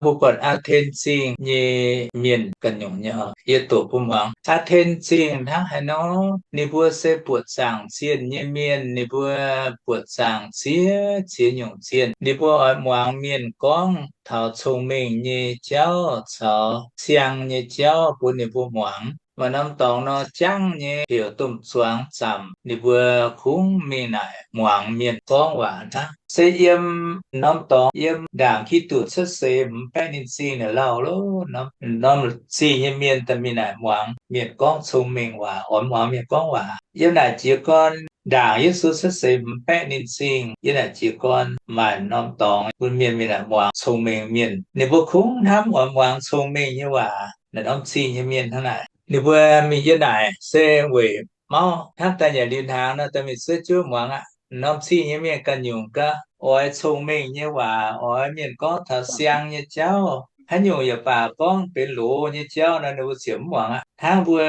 Mbuo buatc Aa^ten Zingh nyei mienh ganh nyungc nyei, yie doqc mbuo muangx. Aa^ten Zingh hnangv haaix nor, ninh mbuo se buoqc zaangc zienh nyei mienh, ninh mbuo buoqc zaangc ziex ziex nyungc zienh. Ninh mbuo oix muangx mienh gorngv taux cong-mengh nyei jauv caux siang nyei jauv bun ninh mbuo muangx. Maaih norm dorngx nor jangv nyei heuc domh zuangx zamc, ninh mbuo kungx mingh naaic muangx mienh gorngv waac hnangv. Se yiem norm dorngx yiem ndaangc Giduc cuotv seix hmz baeqv ninh zingh naaic lauh loh, norm zingh nyei mienh daaih mingh naaic muangx mienh gorngv cong-mengh waac, oix muangx mienh gorngv waac. Yiem naaic jiez gorn ndaangc Yesu cuotv seix hmz baeqv ninh zingh, yiem naaic jiez gorn maaih norm dorngx bun mienh mingh naaic muangx cong-mengh mienh. Ninh mbuo kungx hnamv oix muangx cong-mengh nyei waac. Naaiv norm zingh nyei mienh hnangv naaic, ninh mbuo mingh yiem naaic se weic mauv hnamv daaih nyanc liuz hnaangx nor, daaih mingh zuov jiuv muangx aqv. Norm zingh nyei mienh ganh nyungc gaax oix cong-mengh nyei waac, oix mienh gorngv taux siang nyei jauv. Haaix nyungc yaac baac gorngv benx loz nyei jauv nor, ninh mbuo ziouc mv muangx aqv. Hnangv mbuo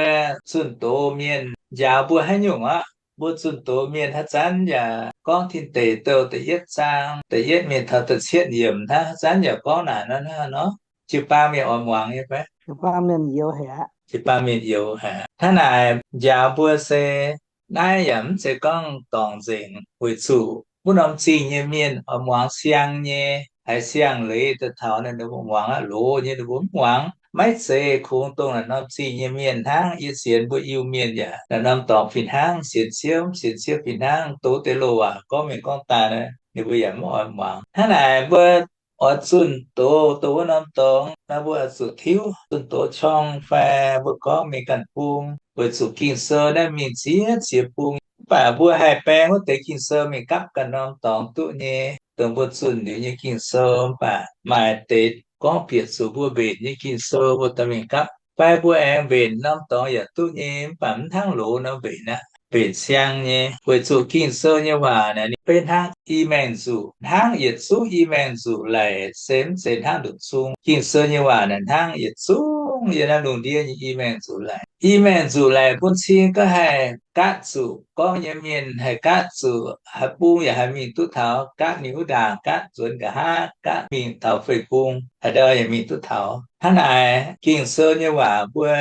zunh doz mienh njaaux mbuo haaix nyungc aqv, mbuo zunh doz mienh haaix zanc yaac gorngv Tin Deic Douh da'yietv zaang da'yietv mingh taux da'cietv yiemc hnangv, haaix zanc yaac gorngv naaic nor, hnangv nor, jiu-baang mienh oix muangx nyei fai? Jiu-baang mienh youx haic. Jiu-baang mienh youx haic. Hnangv naaic njaaux mbuo se naaiv yaac mv zeiz gorngv dorngc nzengc, weic zuqc wuov norm zingh nyei mienh oix muangx siang nyei, haiz siang-leiz daaih taux ninh mbuo muangx aqv. Loz nyei ninh mbuo mv muangx. Maiv zeiz kungx dongh naaiv norm zingh nyei mienh hnangv. Yie sienx mbuo Iu-Mienh yaac naaiv norm dorngx fih hnangv, sienx Ziouv, sienx Ziouv fih hnangv, doz deix loz waac gorngv mingh gorngv daaih, ninh mbuo yaac mv oix muangx. Hnangv naaic mbuo oix zunh doz dongh wuov norm dorngx nor, mbuo oix zuqc tiuv zunh doz qorng fai mbuo gorngv mingh ganh bung, weic zuqc Ging-Sou naaiv mingh ziex ziex bung. Mv baac mbuo haih baeng wuov deix Ging-Sou mingh gapv ganh norm dorngx duqv nyei, dongh mbuo zunh liuz nyei Ging-Sou. Mv baac maaih deix gorngv bieqc zuqc mbuo mbenc nyei Ging-Sou mbuo daaih mingh gapv. Fai mbuo aengx mbenc norm dorngx yaac duqv nyei, mv baac mv hnangv loz nor mbenc aqv. Mbenc siang nyei, weic zuqc Ging-Sou nyei waac naaic ninh beiv hnangv i maengh nzuqc, hnangv yietc zungv i maengh nzuqc laic, se mv zeiz hnangv nduqc zung. Ging-Sou nyei waac naaic hnangv yietc zungv yiem naaiv lungh ndiev nyei i maengh nzuqc laic. I maengh nzuqc laic bun cing gorngv haih gaatv zuqc gorngv nyei mienh, haih gaatv zuqc, haaix bung yaac haih mingh duqv taux, gaatv mingh wuov ndaangc, gaatv nzuonx nqa'haav, gaatv mingh taux fei bung, haaix ndau yaac mingh duqv taux. Hnangv naaic Ging-Sou nyei waac mbuo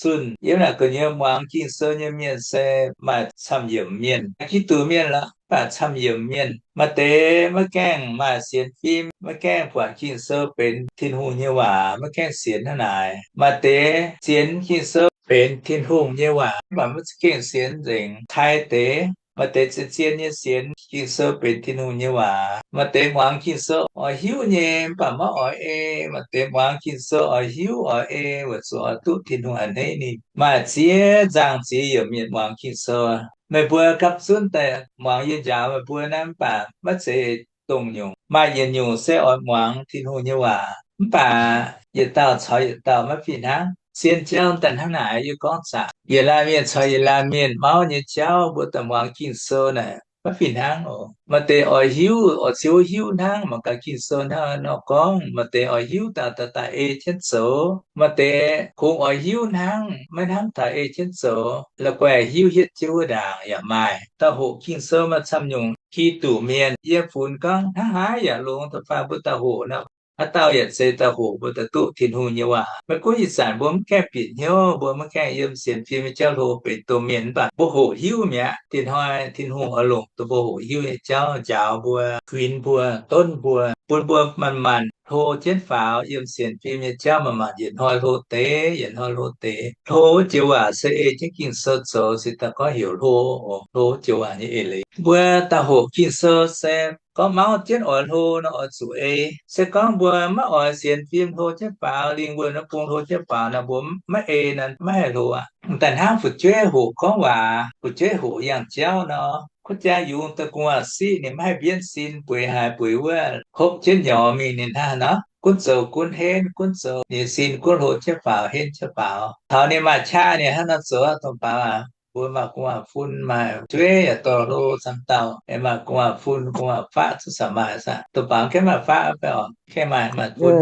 zunh yiem naaic gu'nyuoz muangx Ging-Sou nyei mienh se maaih camv-yiemc mienh, Giduc mienh lorqc, mv baac camv-yiemc mienh. Maaih deix maiv gaengh maaih sienx fim, maiv gaengh buatc Ging-Sou benx Tin-Hungh nyei waac, maiv gaengh sienx hnangv naaic. Maaih deix sienx Ging-Sou benx Tin-Hungh nyei waac, mv baac maiv za'gengh sienx nzengc. Taaih deix, maaih deix zien-zien nyei sienx Ging-Sou benx Tin-Hungh nyei waac. Maaih deix muangx Ging-Sou oix hiuv nyei, mv baac maiv oix ei. Maaih deix muangx Ging-Sou oix hiuv oix ei, weic zuqc oix duqv Tin-Hungh a'hneiv ninh. Maaih ziex nzangc ziex yiemc mienh muangx Ging-Sou. Meih mbuo gapv zunv daaih muangx yie njaaux meih mbuo naaiv, mv baac maiv zeiz dongh nyungc. Maaih yietc nyungc se oix muangx Tin-Hungh nyei waac, mv baac yietc dauh caux yietc dauh maiv fih hnangv. Zien jauv daaih hnangv naaic, yie gorngv zaangc, yietc laanh mienh caux yietc laanh mienh mauv nyei jauv, mbuo daaih muangx Ging-Sou naaic maiv fih hnangv oc. Maaih deix oix hiuv, oix ziouc hiuv hnangv, mangc gaax Ging-Sou hnangv nor gorngv. Maaih deix oix hiuv daaih, daaih, daaih ei jienv zoux. Maaih deix kungx oix hiuv hnangv, maiv hnamv taux ei jienv zoux. La'guaih hiuv hietv jienv wuov ndaangc yaac maaih. Daaih hoqc Ging-Sou maaih camv nyungc Giduc mienh, yie funx gorngv hnangv haaix yaac longx da'faanh mbuo daaih hoqc nor. Haaix dauh yaac zeiz daaih hoqc mbuo daaih duqv Tin-Hungh nyei waac. Maiv gunv ih zanc mbuo mv gaengh bieqc hnyouv, mbuo maiv gaengh yiem sienx fim nyei jauv hlo benx domh mienh, mv baac mbuo hoqc hiuv mi'aqv. Dinh hnoi Tin-Hungh oix longc dongh mbuo hoqc hiuv nyei jauv njaaux mbuo, kuinx mbuo, donv mbuo, bun mbuo manc-manc hlo jienv faaux yiem sienx fim nyei jauv, manc-manc yietc hnoi hlo deix, yietc hnoi hlo deix. Hlo wuov joux waac se ei jienv Ging-Sou zoux, se daaih gorngv heuc hlo oc. Hlo wuov joux waac nyei eix leiz. Mbuo daaih hoqc Ging-Sou se gorngv mauv jienv oix hlo nor oix zuqc ei. Se gorngv mbuo maiv oix sienx fim hlo jienv faaux, lingh wuonh wuov bung hlo jienv faaux nor, mbuo maiv ei nor maiv haih hlo aqv. Daaih hnangv fu'jueiv hoqc gorngv waac, fu'jueiv hoqc yangh jauv nor, kuv jaa yungz daaih gu'nguaaz-siqv ninh maiv haih mbienv sin, bueix haaix bueix wuov, hopv jienv nyorx mingh ninh hnangv nor, gunv zoux gunv henv, gunv zoux ninh sin gunv hlo jienv faaux henv jienv faaux. Taux ninh maaih qaqv ninh hnangv nor zoux, domh faaux aac, mbuo maaih gu'nguaaz-fun, maaih fu'jueiv yaac dorh hlo camv dauh, aengx maaih gu'nguaaz-fun, gu'nguaaz-faqv zuqc zanc maaih saah? Domh faaux gaengh maaih faqv fai oc? Gaengh maaih, maaih fun,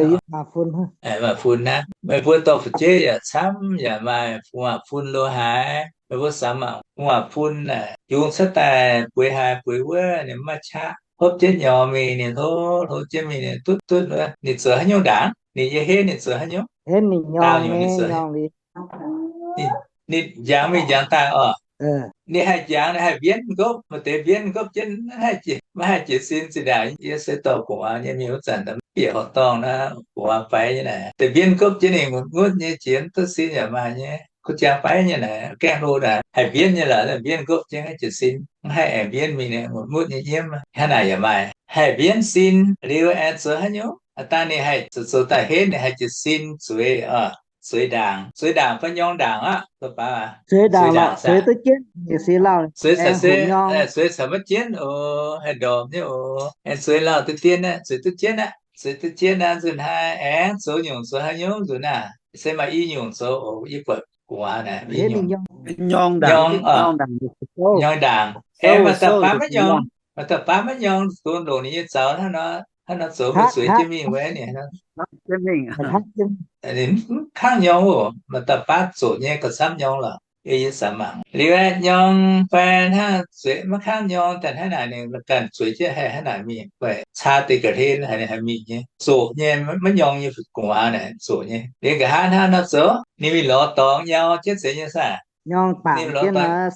maaih fun hnangv. Meih mbuo dorh fu'jueiv yaac camv, yaac maaih gu'nguaaz-fun lo haaix. Meih mbuo samx mangc gu'nguaaz-fun aah, yungz cuotv daaih bueix haaix bueix wuov ninh maiv qaqv, hopv jienv nyorx mingh ninh hlo, hlo jienv mingh ninh dutv dutv wuov, ninh zoux haaix nyungc ndaangc? Ninh yie henv ninh zoux haaix nyungc? Henv ninh nyorng, ninh zoux haaix nyungc? Ninh njangx mingh njangx daaih oc. Ninh haih njangx, ninh haih mbienv nqopv. Maaih deix mbienv nqopv jienv, maiv haih jiez sin. Zinh ndaangc yie se dorh gu'nguaaz nyei mingh wuov zanc, bieqc horqc dorngh naaiv, gu'nguaaz faix nyei naaic, deix mbienv nqopv jienv ninh ngutv ngutv nyei, jiex mv duqv sin yaac maaih nyei. Kuv jang faix nyei naaic, gaengh hlo naaic, haih mbienv nyei lorqc, mbienv nqopv jienv haih jiez sin, mv haih aengx mbienv mingh, ngutv ngutv nyei nyiemv. Hnangv naaic yaac maaih. Haih mbienv sin liuz aengx zoux haaix nyungc? Aa, dangh ninh haih zoux zoux daaih henv, ninh haih jiez sin zueiz oc. Zueiz ndaangc, zueiz ndaangc fai nyorng ndaangc aqv, zueiz duqv jienv, zueiz caux maiv jienv oc, haih ndorpc nyei oc. Aengx zueiz lauh duqv dien aqv, zueiz duqv jienv aqv, zueiz duqv jienv aqv, nzunc haaix aengx zoux nyungc zoux haaix nyungc nzunc naaic, se maaih i nyungc zoux oc. Yie buatc gu'nguaaz naaic, nyorng, nyorng ndaangc. Aengx maaih dauh baav maiv nyorng, maaih dauh baav maiv nyorng, doz longc ninh nyei zaux hnangv nor, hnangv nor zoux mingh zueiz jienv mingh wuov ninh. Ninh mv kangv nyorng oc. Maaih dauh baav zoqc nyei gauh camv nyorng lorqc. Yie, yie samx mangc liuz aeqv, nyorng fai hnangv zueiz maiv kangv nyorng daaih hnangv naaic, ninh ganh zueiz jienv haih hnangv naaic mingh, fai caa deix ga'hlen haic, ninh haih mingh nyei. Zoqc nyei, maiv nyorng nyei gu'nguaaz naaic, zoqc nyei. Liuz nqa'haav hnangv nor zoux, ninh mingh lorz dorngx nyau jienv zeiz nyei saah? Ninh lorz dorngx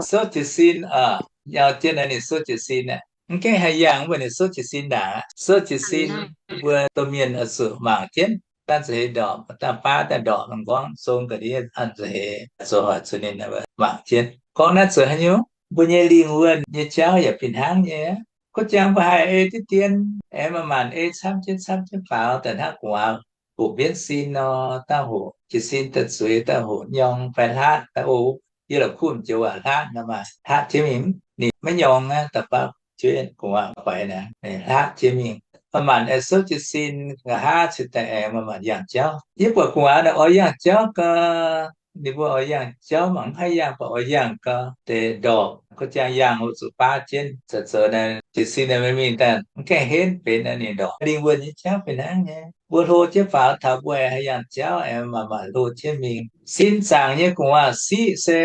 souv jiez sin oc. Nyau jienv nor ninh souv jiez sin aqv. Mv gaengh haih yangh mbuo, ninh souv jiez sin ndaangc aqv. Souv jiez sin, mbuo domh mienh oix zuqc mangc jienv. Dangh nza'heix ndorpc, dangh baav daaih ndorpc, m'nqorngv zong ga'ndiev an nza'heix zoux hoic zuqc ninh mangc jienv. Gorngv naaiv zoux haaix nyungc? Mbuo nyei lingh wuonh nyei jauv yaac fih hnangv nyei. Kuv jang mbuo haih ei diqv dien, aengx manc-manc ei camv jienv camv jienv faaux daaih hnangv gu'nguaaz hoqc mbienv sin nor, dangh hoqc jiez sin daaih zueiz, dangh hoqc nyorng fai hlatv daaih oc. Yie la'kuqv joux waac hlatv nor maaih hlatv jienv mingh, ninh maiv nyorng aqv, da'faanh jueiv gu'nguaaz faix naaic, hlatv jienv mingh. Manc-manc ei souv jiez sin, nqa'haav cingx daaih aengx manc-manc yangh jauv. Yie buatc gu'nguaaz naaic oix yangh jauv gau. Ninh mbuo oix yangh jauv mangc mv haih yangh, baac oix yangh gau deix ndorpc. Kuv jang yangh oix zuqc baav jienv, zoux zoux naaic jiez sin naaic mingh daaih mv gaengh henv benx naaic ninh ndorpc. Lingh wuonh nyei jauv fih hnangv nyei. Mbuo hlo jienv faaux taux mbuo haih yangh jauv aengx manc-manc hlo jienv mingh. Sin zaangc nyei gu'nguaaz siqv se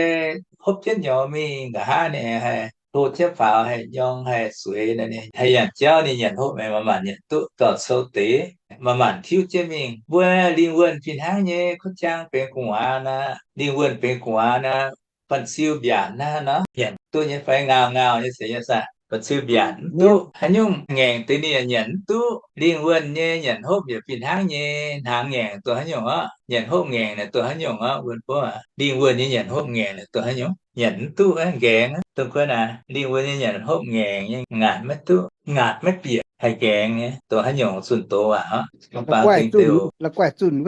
hopv jienv nyorx mingh, nqa'haav ninh haih hlo jienv faaux, haih nyorng, haih zueiz, ninh haih yangh jauv, ninh nyanc hopv maengx manc-manc nyanc duqv, dorh cou deix manc-manc tiuv jienv mingh. Mbuo lingh wuonh fih hnangv nyei. Kuv jang benx gu'nguaaz aqv, lingh wuonh benx gu'nguaaz aqv, banh siu mbiaanc naaiv nor, nyanc duqv nyei fai? Ngauh ngauh nyei zeiz nyei saah? Banh siu mbiaanc mv duqv, haaix nyungc ngaengc deix ninh yaac nyanc mv duqv. Lingh wuonh nyei nyanc hopv yaac fih hnangv nyei. Hnaangx ngaengc dongh haaix nyungc orqc? Nyanc hopv ngaengc naaic dongh haav nyungc orqc? Wuonh bov aac, lingh wuonh nyei nyanc hopv ngaengc naaic dongh haaix nyungc? Nyanc mv duqv aqv, nqaengx aqv. Dongh guon aac, lingh wuonh nyei nyanc hopv ngaengc nyei ngaatc maiv duqv, ngaatc maiv bieqc, haih nqaengx nyei. Dongh haaix nyungc zunh doz waac orqc? Guaix zunh,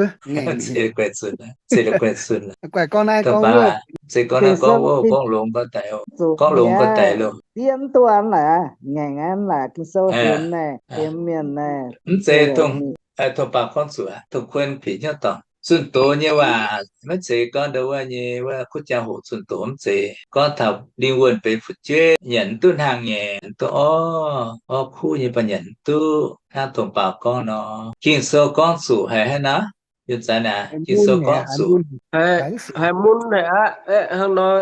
se guaix zunh, se guaix zunh. Gorngv naaiv gorngv wuov, gorngv longx gorngv daic, gorngv longx gorngv daic loh. Diev mv duqv aqv, ngaengc aqv, mv laaix Ging-Sou sienx naaiv, sienx mienh naaiv. Mv zeiz dongh, tong-baaux gorngv zuqc, dongh kuon piex hnyouv dorngc. Zunh doz nyei waac maiv zeiz gorngv ndau wuov nyei, wuov kuv jaa hoqc zunh doz mv zeiz. Gorngv taux lingh wuonh benx fu'jueiv, nyanc mv duqv hnaangx-ngaengc, mv duqv orv, orv kuv nyei baac nyanc mv duqv. Hnangv tong-baaux gorngv nor, Ging-Sou gorngv zuqc haic hnangv nor. Yie zanc aac, Ging-Sou gorngv zuqc haiz mun naaic aqv, hnangv nor,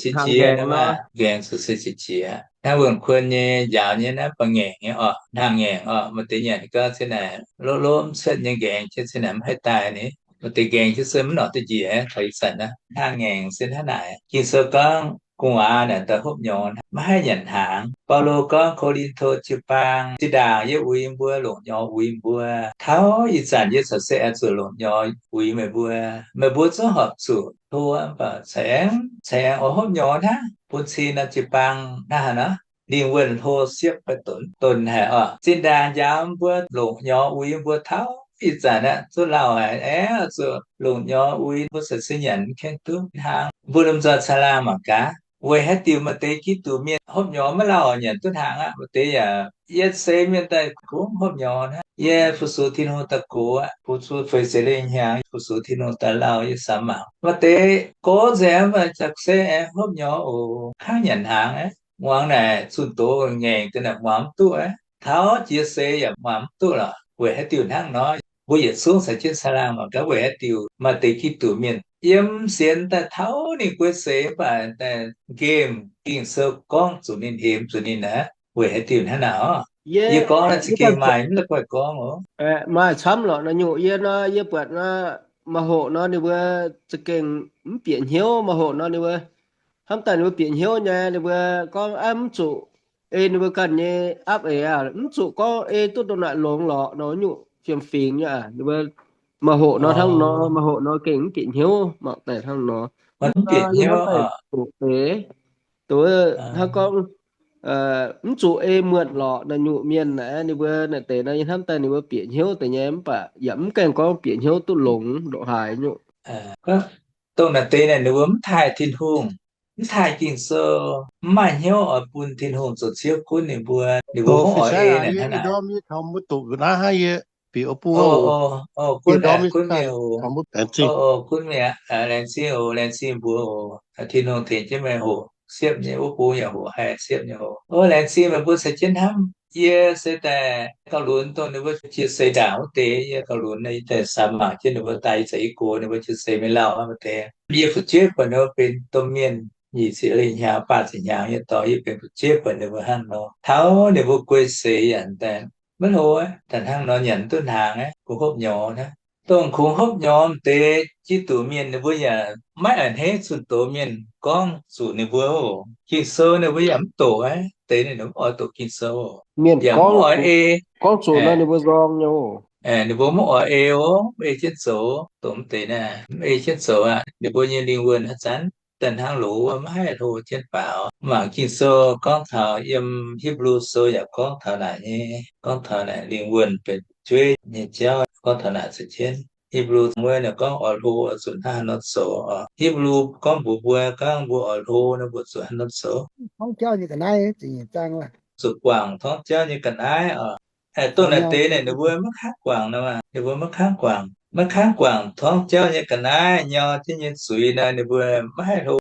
qiex jiez, nqaengx zuqc se qiex jiez. Hnangv wuonh kuon nyei njaaux nyei naaiv baac ngaengc nyei orqc, hnaangx-ngaengc orqc, maaih deix nyanc gau cin naaic lov lov mv cuotv nyei, nqaengx jienv cin naaic mv haih daaih ni. Maaih deix nqaengx jienv se mv norqc duqv njiec, taux ih zanc naaiv hnaangx-ngaengc se hnangv naaic. Ging-Sou gorngv gu'nguaaz naaic daaih hopv nyorx, maiv haih nyanc hnaangx. Baulo gorngv Ko^lin^to jiu-baang, zinh ndaangc yie uix mbuo, longc nyorx uix mbuo. Taux ih zanc yie caux se oix zuqc longc nyorx uix meih mbuo. Meih mbuo zungv horpc zuqc hlo, mv baac ceix aengx, ceix aengx oix hopv nyorx hnangv, bun cing nor jiu-baang hnangv haaix nor. Lingh wuonh hlo siepv fai donx, donx haic orqc. Zinh ndaangc njaaux mbuo, longc nyorx uix mbuo, taux ih zanc aqv, zuqc lauh haic, aengx zuqc longc nyorx uix mbuo, caux se nyanc mv gaengh duqv hnaangx. Mbuo lomh nzoih caangh laangh mangc gaax, weic haaix diuc maaih deix Giduc mienh hopv nyorx maiv lauh, nyanc duqv hnaangx aqv. Maaih deix yaac, yie seix mienh daaih kungx hopv nyorx hnangv. Yie fu-sux Tin-Hungh daaih gox aqv, fu-sux feix siec lengh hnyangx, fu-sux Tin-Hungh daaih lauh, yie samx mangc. Maaih deix gox nzengc, mv baac caux se aengx hopv nyorx oc, hnangv nyanc hnaangx aqv. Muangx naaic zunh doz ngaengc deix naaic muangx mv duqv aqv. Taux jiex seix yaac muangx mv duqv lorqc. Weic haaix diuc hnangv nor? Mbuo yietc zungv caux jienv caangh laangh mangc gaax, weic haaix diuc maaih deix Giduc mienh yiem sienx daaih taux ninh guei seix mv baac daaih nqemh Ging-Sou gorngv zuqc ninh, hemx zuqc ninh aqv. Weic haaix diuc hnangv naaic orqc? Yie gorngv naaiv za'gengh maaih mv la'guaih gorngv oc. Maaih camv lorqc naaiv nyungc. Yie nor, yie buatc nor, maaih hoqc nor ninh mbuo za'gengh mv bieqc hnyouv. Maaih hoqc nor ninh mbuo, hnamv daaih ninh mbuo bieqc hnyouv nyei, ninh mbuo gorngv, aa, mv zuqc ei ninh mbuo ganh nyei apv eix aqv, mv zuqc gorngv ei duqv ndongc naaic longx lorqc nor, nyungc fiem-fingx nyei aqv. Ninh mbuo maaih hoqc nor hnangv nor, maaih hoqc nor gengh mv bieqc hnyouv, mangc daaih hnangv nor. Mv bieqc hnyouv, doqc deix, doqc hnangv gorngv mv zuqc ei muonh lorqc naaic nyungc mienh naaic, ninh mbuo naaic deix nor yie hnamv daaih ninh mbuo bieqc hnyouv deix nyei, mv baac yaac mv gaengh gorngv bieqc hnyouv duqv longx ndongc haaix nyungc. Dongh naaic deix naaic ninh mbuo mv taaih Tin-Hungh, mv taaih Ging-Sou, mv maaih hnyouv oix bun Tin-Hungh zoux Ziouv gunv ninh mbuo. Ninh mbuo mv oix ei naaic hnangv naaic. Gunv mingh aqv, laengz zingh oc, laengz zingh mbuox oc. Tin-Hungh tengx jienv meih hoqc siepv nyei wuov bung yaac hoqc haih siepv nyei oc. O, laengz zingh meih mbuo caux jienv hnamv. Yie se daaih gauh lunx dongh ninh mbuo jiex seix ndaangc wuov deix. Yie gauh lunx, yie daaih samx mangc jienv ninh mbuo daaih, yie za'gengh gox ninh mbuo jiex seix mingh lauh wuov deix. Yie fu'jueiv buatc ninh mbuo benx domh mienh nyic ziepc lengh hnyangx, faah ziepc hnyangx nyei dorngx, yie benx fu'jueiv buatc ninh mbuo hnangv nor. Taux ninh mbuo guei seix yaac daaih maiv hlo, daaih hnangv nor nyanc duqv hnaangx aqv, kungx hopv nyorx hnangv. Dongh kungx hopv nyorx deix Giduc mienh ninh mbuo yaac maiv a'hneiv zunh doz mienh gorngv zuqc ninh mbuo oc. Ging-Sou ninh mbuo yaac mv doqc aqv. Deix ninh mbuo mv oix doqc Ging-Sou, yaac mv oix ei. Ninh mbuo mv oix ei oc, mv ei jienv zoux. Dongh mv deix naaiv mv ei jienv zoux aqv. Ninh mbuo nyei lingh wuonh haaix zanc daaih hnangv loz wuov, maiv haih hlo jienv faaux. Mangc Ging-Sou gorngv taux yiem Hipv^lu Sou yaac gorngv taux naaic nyei, gorngv taux naaic lingh wuonh benx fu'jueiv nyei jauv, gorngv taux naaic za'jienv. Hipv^lu wuov ninh gorngv oix hlo oix zuqc hnangv haaix nor zoux oc. Hipv^lu gorngv mbuox mbuo, gorngv mbuo oix hlo nor mbuo zuqc hnangv haaix nor zoux. Zuqc guangc torngv jauv nyei ga'naaiv oc. Dongh naaic deix naaic ninh mbuo maiv kangv guangc nor, ninh mbuo maiv kangv guangc, maiv kangv guangc torngv jauv nyei ga'naaiv, nyau jienv nyei zuiz nor, ninh mbuo maiv haih hlo.